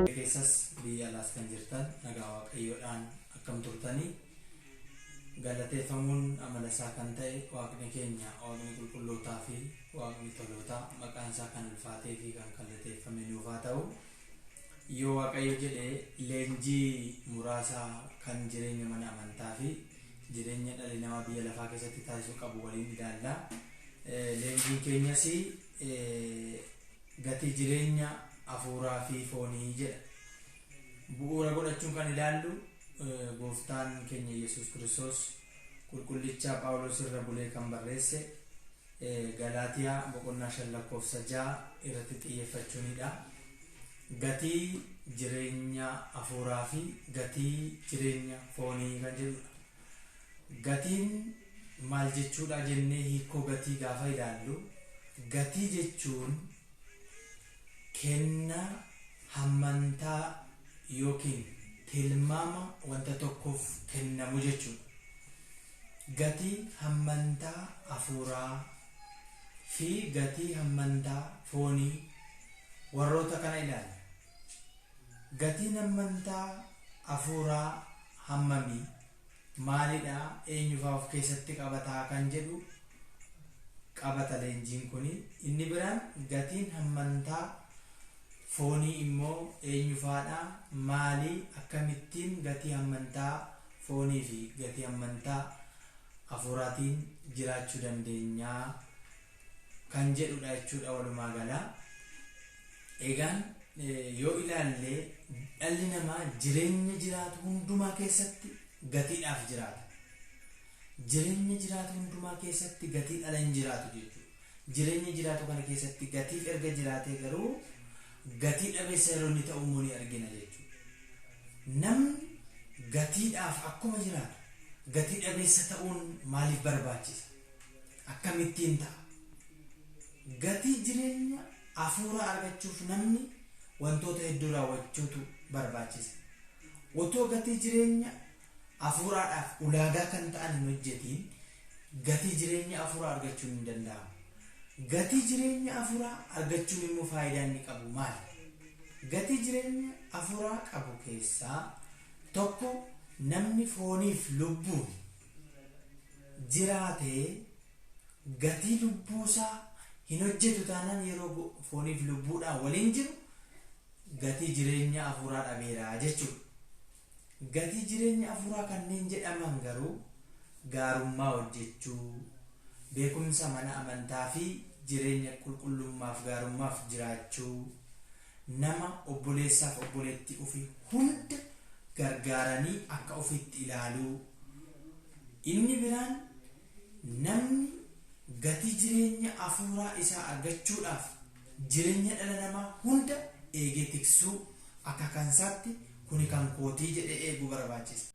Keessas biyya alaas kan jirtan nagaa Waaqayyoodhaan akkam turtanii? Galateeffamuun amala isaa kan ta'e Waaqni keenya Waaqni qulqullootaa fi Waaqni tolootaa maqaan isaa kan ulfaatee fi kan galateeffame nuuf haa ta'u. Yoo Waaqayyo jedhe leenjii muraasa kan jireenya mana amantaa fi jireenya dhalli namaa biyya lafaa keessatti taasisuu qabu waliin ilaalla. Leenjiin keenyas gatii jireenya hafuuraa fi foonii jedha. Bu'uura godhachuun kan ilaallu Gooftaan keenya Yesuus Kiristoos qulqullicha Phaawulos irra bulee kan barreesse Galaatiyaa boqonnaa 5 lakkoofsa 6 irratti xiyyeeffachuunidha. Gatii jireenya hafuuraa fi gatii jireenya foonii kan jedhudha. Gatiin maal jechuudha jennee hiikkoo gatii gaafa ilaallu, gatii jechuun kenna hammantaa yookiin tilmaama wanta tokkoof kennamu jechuudha. Gatii hammantaa hafuuraa fi gatii hammantaa foonii warroota kana ilaalla. Gatiin hammantaa hafuuraa hammami? Maalidha? Eenyufaa of keessatti qabata? Kan jedhu qabata leenjiin kuni. Inni biraan gatiin hammantaa foonii immoo eenyufaadha? Maali? Akkamittiin gatii hammantaa foonii fi gatii hammantaa hafuuraatiin jiraachuu dandeenya? Kan jedhudha jechuudha walumaa gala. Egaan yoo ilaalle dhalli namaa jireenya jiraatu hundumaa keessatti gatiidhaaf jiraata. Jireenya jiraatu hundumaa keessatti gatii dhala hin jiraatu jechuudha. Jireenya jiraatu kana keessatti gatiif erga jiraatee garuu gatii dhabeessa yeroo inni ta'u immoo ni argina jechuudha. Namni gatiidhaaf akkuma jiraatu gatii dhabeessa ta'uun maaliif barbaachisa? Akkamittiin ta'a? Gatii jireenya hafuuraa argachuuf namni wantoota hedduu raawwachuutu barbaachisa. Otoo gatii jireenya hafuuraadhaaf ulaagaa kan ta'an hin hojjetiin gatii jireenya hafuuraa argachuun hin danda'amu. Gatii jireenya hafuuraa argachuun immoo faayidaa inni qabu maali? Gatii jireenya hafuuraa qabu keessaa tokko namni fooniif lubbuun jiraatee gatii lubbuusaa hin hojjetu taanaan yeroo fooniif lubbuudhaan waliin jiru gatii jireenya hafuuraa dhabeera jechuudha. Gatii jireenya hafuuraa kanneen jedhaman garuu gaarummaa hojjechuu, beekumsa mana amantaa fi jireenya qulqullummaaf gaarummaaf jiraachuu, nama obboleessaaf obboleettii ofii hunda gargaaranii akka ofiitti ilaaluu. Inni biraan namni gatii jireenya hafuuraa isaa argachuudhaaf jireenya dhala namaa hunda eegee tiksuu akka kansaatti kuni kan kootii jedhee eeguu barbaachisa.